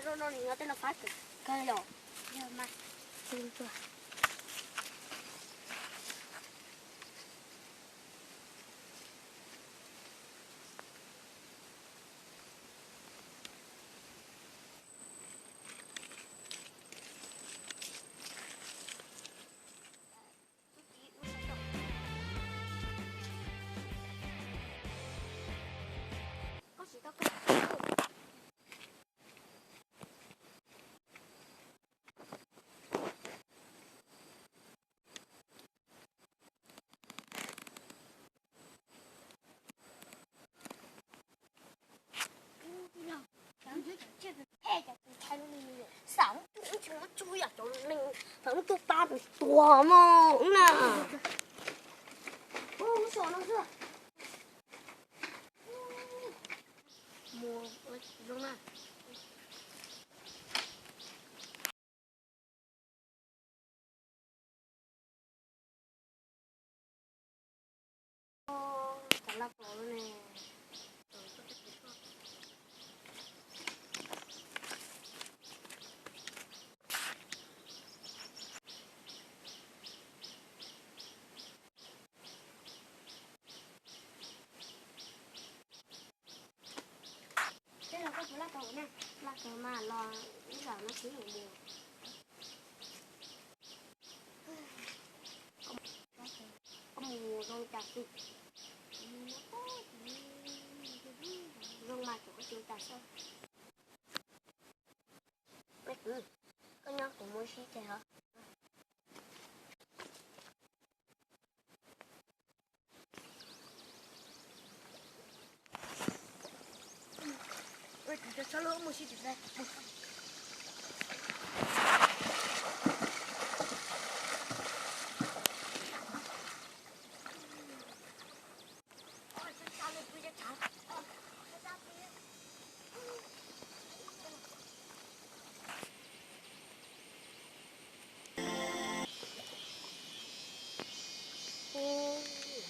Zoo no nws nyob tej no fab kawg yom. Yog mas. Xav tus tub pab tus tuag mog na. Mus zoo na. Tej zaum koj puas laj tau na, laj tau mas los ib zaug no tsis mus. Koj mus zoo li cas xwb? Zoo mas tsuas koj tsis ua cas xwb. Me kwv, koj nyob kuv mus ua si ces os.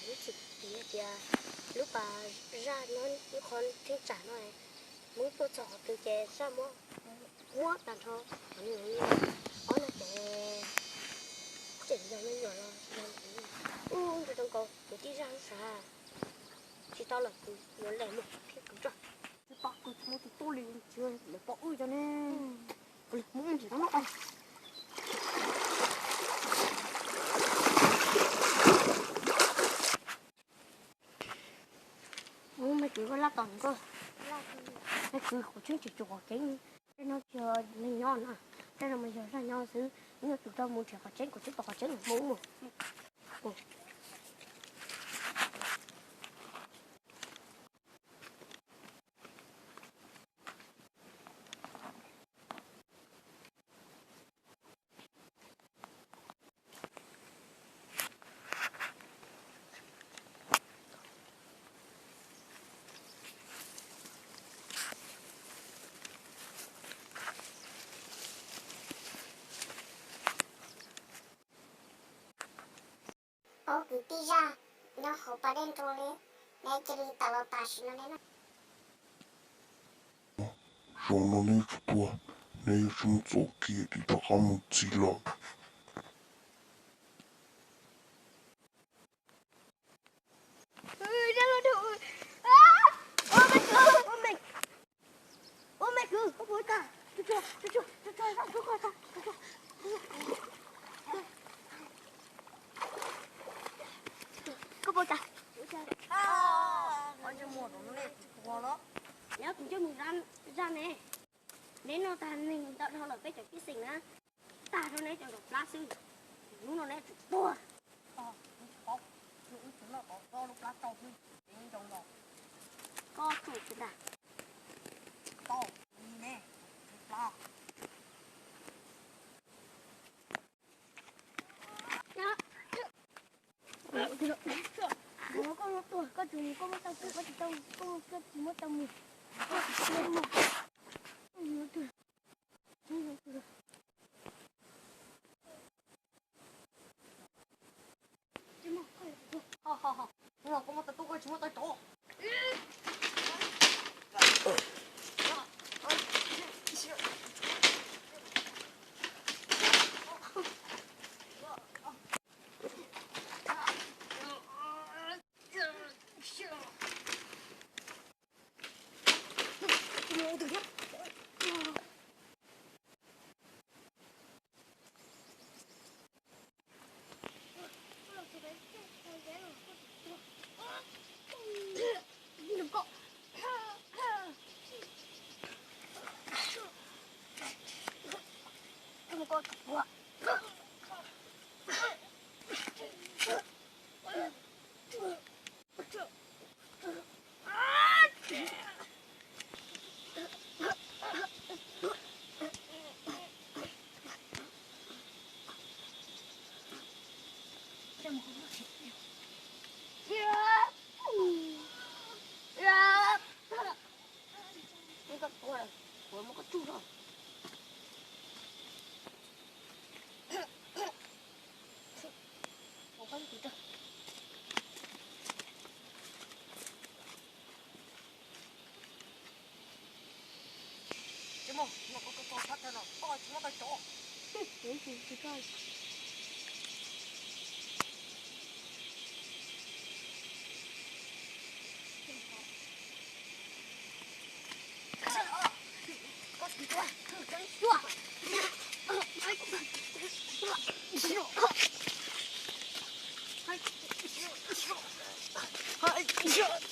Lub tshim tias lub pas zaj no, lub qhov theej tsam no, muab tuaj txog qhov twg ces zaj muab, muab tag nrho qhov no, ob no ces tseem yog me nyuam los yog ub nrog rau nkaus kwv tij zaj lub sav. Tsis tau lawm kuv yuav lem mus qhia kwv rau. Tsis pom kuv tsis muaj tus tuaj li, lawv pom wb cov ne. Kuv mus ntsis no. Ub, me kwv, koj laj tos nkauj. Me kwv, kuv tseem tsis tshua qhov tseeb. Tej no tsis yog neeg nyob na, tej no mas yog zaj nyob xwb. Nyuaj tus rau mus nrhiav qhov tseeb, kuv twb pom qhov tseeb mus mus. Ob kwv tij zaj nyob hauv pas dej nroo li, neb cia li tawm los tam sim no li na. Zaum no neb yuav tsum tuag, neb yuav tsum mus txom kiag tim rov qab mus txi los. Koj puas tau? Nyob kuv coj mus zaj ne. Neb noj tag neeg ntawm dhau lawm peb cov pej xeem na, tag rau neb cov nram plab xwb. Hnub no neb yuav tsum tuag. Koj tsum tsis tas. Koj tuag, koj tsis mus koj muab tau tuag, koj tsis tau, koj tsis muab tau mus. Ho, ho, ho. Hnub no koj muab tau tub, koj tsis muab tau cov. Hais,